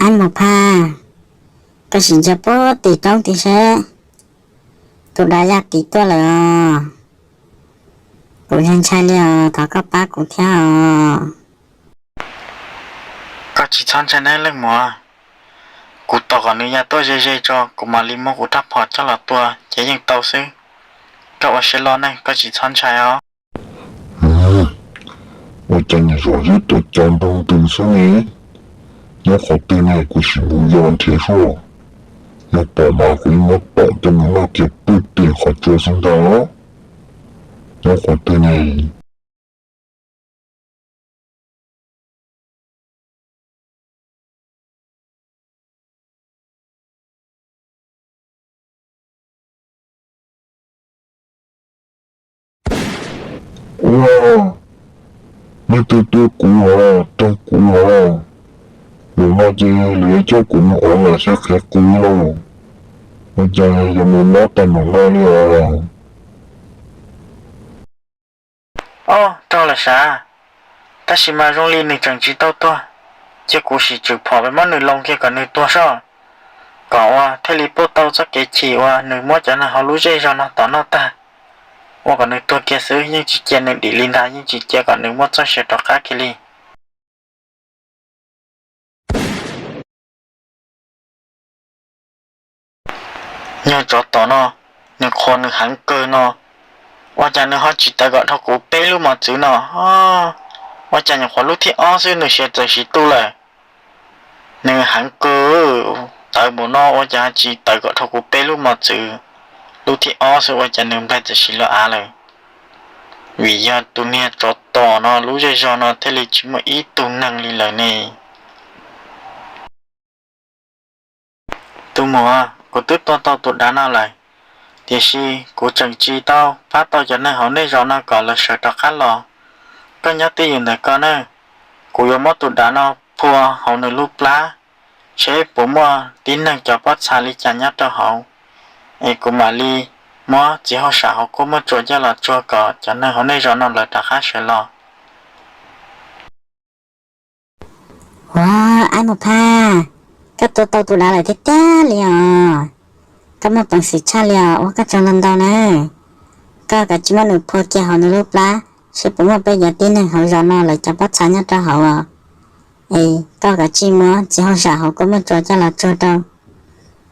Aib Mus Phaj, koj sim ntsia puag tim roob tid seb tus dav yaj tim tuaj lawm os. Kuv ntshai ntshai li os, thov koj pab kuv thiab os. Koj tsis txhob ntshai nawb leej muam, kuv tos kom nws ya tuaj ze ze tso kuv mam li muab kuv rab phom coj los tua ces yeej tau xwb. Koj ua siab loj nawb, koj tsis txhob ntshai os. Ua cas niag zom zeb tuaj cas nroo ntws xwb ne? Nyob qhov twg ne, kuv sim mus yos nrhiav sua. Yog pom mas kuv yeej muab tom coj mus noj kiag pwj tim qhov tsua xwb ntag. Nyob qhov twg ne? Ua, leej twg tua kuv os, raug kuv os. Mus no ces lawv yuav coj kuv mus ua lam sab qhev qus lauj. Ua cas yuav mus mob tag npaum no li os? Ob, raug lawm sav, tab sis mas zoo li nws tseem tsis tau tuag. Cia kuv sim tswm phom pes mob nws loo kiag kom nws tuag soj, kom ua thiaj li pub tau txoj kev chim uas nws muab cov neeg hauv lub zej zog no tom noj tag. Ua kom nws tuag kiag xwb, yeej tsis cia nws dim li ntag, yeej tsis cia kom nws muaj txoj sia rov qab kiag li. Niag tsov tom no, nws qhuas nws heev kawg no, ua cas nws ho tsis tawv kom dhau kuv peb lub mos txwv no? Ua cas nyuam qhuav lub thib ob xwb nws sia txawm siv tu lawm. Nws heev kawg, tawv npaum no ua cas tsis tawv kom dhau kuv peb lub mos txwv, lub thib ob xwb ua cas nws nplaig txawm siv lawm av lawm. Vim yog tus niag tsov tom no lub zej zog no thiaj li tsis muaj ib tug neeg li lawm ne. Tus muam, kuv twb tua tau tus dav no lawm, tiam sis kuv tseem tsis tau pab tau cov neeg hauv nej zos no kom lawv sawv rov qab los. Koj nyob twj ywm ntawm ko nawb, kuv yuav muab tus dav no phua hauv nws lub plab, seb puas muaj tib neeg cov pob txha li cas nyob rau hauv, es kuv mam li muab txiv hauj sam hauv kuab muaj tsuas coj los tsuag kom cov neeg hauv nej zos no lawv rov qab sawv los. Ua, Aib Mus Phaj, koj tua tau tus dav lawm tiag tiag li os. Koj muaj peev xwm tshaj li os, ua koj tsaug ntau ntau nawb. Koj kav tsij muab nws phua kiag hauv nws lub plab seb puas muaj peb cov tib neeg hauv zos no lawv cov pob txha nyob rau hauv os. Es koj kav tsij muab txiv hauj sam hauv kuab muaj tsuas coj los tsuag rau,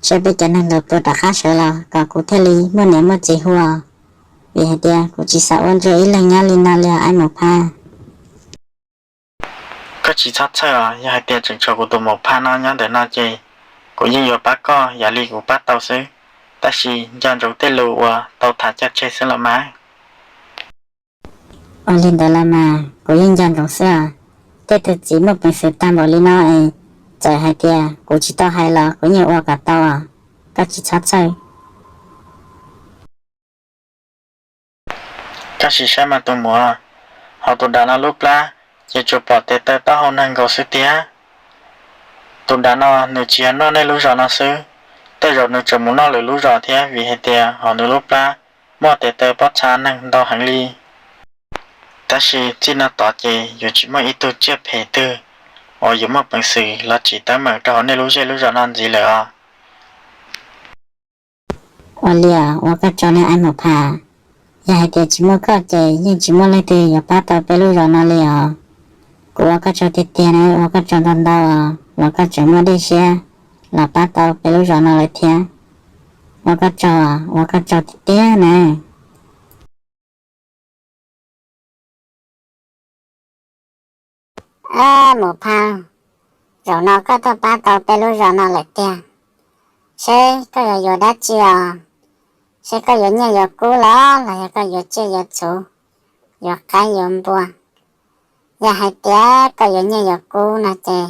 seb peb cov neeg lawv puas rov qab sawv los kom kuv thiaj li muaj niam muaj txiv hu os. Vim hais tias kuv tsis xav ua ntsuag ib leeg nyob li no li os Aib Mus Phaj. Koj tsis txhob txhawj os, yog hais tias tseem tshuav kuv tus Maum Phaj no nyob ntawm no ces kuv yeej yuav pab koj yam li kuv pab tau xwb, tab sis nco ntsoov tej lus uas tau tham coj tseg xwb los mas. Ua li ntawd los mas kuv yeej nco ntsoov xwb os. Tej tug txiv muaj peev xwm tag npaum li no es, txawm hais tias kuv tsis tau hais los kuv yeej ua kom tau os, koj tsis txhob txhawj. Koj sim saib mas tus muam, hauv tus dav no lub plab ces tsuas pom tes taw taub hau neeg nkaus xwb tiag. Tus dav no nws tsis yog noj nej lub zos no xwb, tej zaum nws tseem mus noj lwm lub zos thiab, vim hais tias hauv nws lub plab muaj tes taw pob txha neeg ntau heev li. Tab sis txij no tod ces yuav tsis muaj ib tug tsiaj phem twg uas yuav muaj peev xwm los tsim teeb meem rau hauv nej lub zej lub zos no ntxiv lawm os. Ua li os, ua koj tsaug nawb Aib Maum Phaj. Yog hais tias tsis muaj koj ces yeej tsis muaj leej twg yuav pab tau peb lub zos no li os. Kuv ua koj tsaug tiag tiag na, ua koj tsaug ntau ntau os uas koj tseem muaj dej siab los pab tau peb lub zos no lawm thiab. Ua koj tsaug, ua koj tsaug tiag tiag na. Ab, Maum Phaj, zaum no koj tuaj pab tau peb lub zos no lawm tiag. Seb koj yuav yuav dab tsi os? Seb koj yuav nyiaj yuav kub los los yog koj yuav tsiaj yuav txhu, yuav qaib yuav npua? Yog hais tias koj yuav nyiaj yuav kub no ces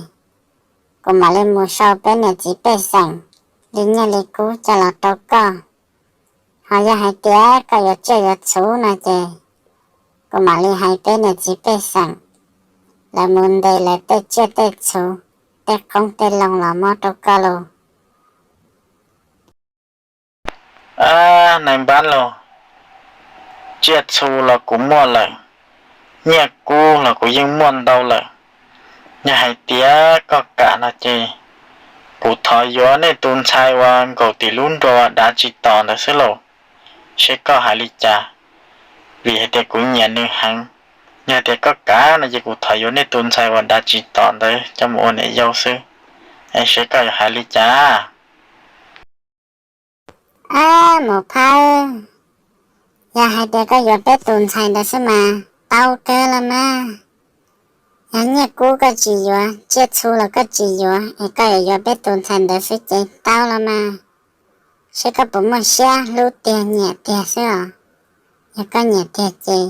kuv mam li mus sau peb niam txiv pej xeem li nyiaj li kub coj los rau koj. Ho yog hais tias koj yuav tsiaj yuav txhu no ces kuv mam li hais peb niam txiv pej xeem lawv mus ntes lawv tej tsiaj tej txhu, tej qoob tej loo los muab rau koj los. Ab, nais npab los, tsiaj txhu los kuv muaj lawm, nyiaj kub los kuv yeej muaj ntau lawm. Yog hais tias koj kam no ces Kuv thov yuav nej tus ntxhais uas nkaum tim lub nruas dav tsis tom ntawd xwb lauj, seb koj hais li cas, vim hais tias kuv nyiam nws heev. Yog tias koj kam no ces kuv thov yuav nej tus ntxhais uas dav tsis tom ntawd coj mus ua niam yau xwb, es seb koj yuav hais li cas. Ab, Mus Phaj, yog hais tias koj yuav peb tus ntxhais ntawd xwb mas tau kawg los mas. Yog Nyiaj Kub koj tsis yuav, Tsiaj Txhu los koj tsis yuav, es koj yuav yuav peb tus ntxhais ntawd xwb ces tau los mas. Seb koj puas muaj siab hlub tiag nyiam tiag xwb os. Yog koj nyiam tiag ces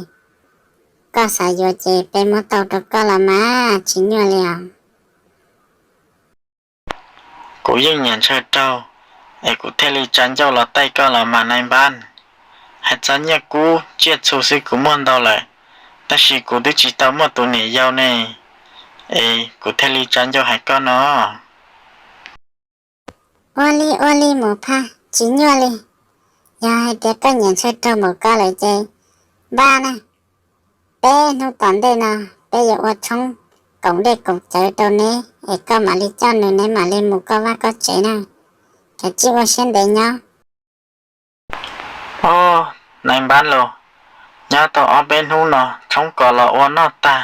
koj xav yuav ces peb muab tau rau koj los mas, tsis nyuaj li os. Kuv yeej nyiam Ntshaw Raug, es kuv thiaj li tsa ncauj los taij koj los mas Nais Npab. Hais txog Nyiaj Kub Tsiaj Txhu xwb kuv muaj ntau lawm, tab sis kuv twb tsis tau muaj tus niam yau ne, es kuv thiaj li tsa ncauj hais koj no. Ua li ua li Mus Phaj, tsis nyuaj li. Yog hais tias koj nyiam Ntshaw Raug npaum ko lawm ces npaj na, peb hnub tom ntej no peb yuav ua tshoob koom dej koom cawv rau neb es koj mam li coj nws, neb mam li mus koj vaj koj tsev na. Kav tsij ua siab ntev nyob. Os, Nais Npab los, nyob tau ob peb hnub no tshoob kos los ua noj tag,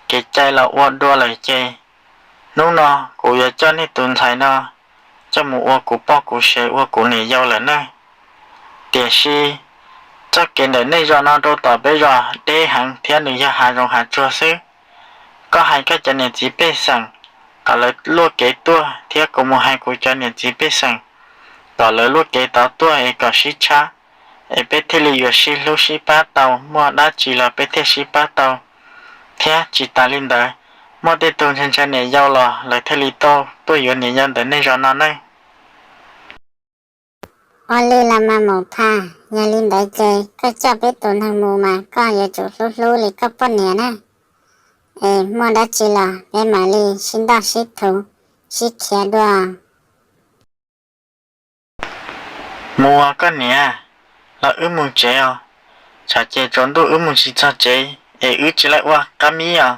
kev cai los ua dua lawm ces hnub no kuv yuav coj nej tus ntxhais no coj mus ua kuv poj kuv sev ua kuv niam yau lawm na. Tiam sis txoj kev ntawm nej zos no rau tom peb zos deb heev thiab nws yog hav zoov hav tsuag xwb. Koj hais koj cov niam txiv pej xeem kom lawv luaj kev tuaj thiab kuv mus hais kuv cov niam txiv pej xeem kom lawv luaj kev tod tuaj es kom sib tshab, es peb thiaj li yuav sib hlub sib pab tau, muaj dab tsi los peb thiaj sib pab tau. Thiab tsis tas li ntawd, muaj tej tug ntshaw ntshaw niam yau los lawv thiaj li tau tuaj yuav niam yau ntawm nej zos no ne. Ua li los mas Mus Phaj, yog li ntawd ces koj coj peb tus neeg mus mas koj yuav tsum hlub hlub li koj poj niam na. Es muaj dab tsi los peb mam li sib ntaj sib thuv, sib khiav dua. Mus os koj niam, los wb mus tsev os. Tsam ces tsaus ntuj wb mus tsis txog tsev es wb tsis laib ua qab mib os.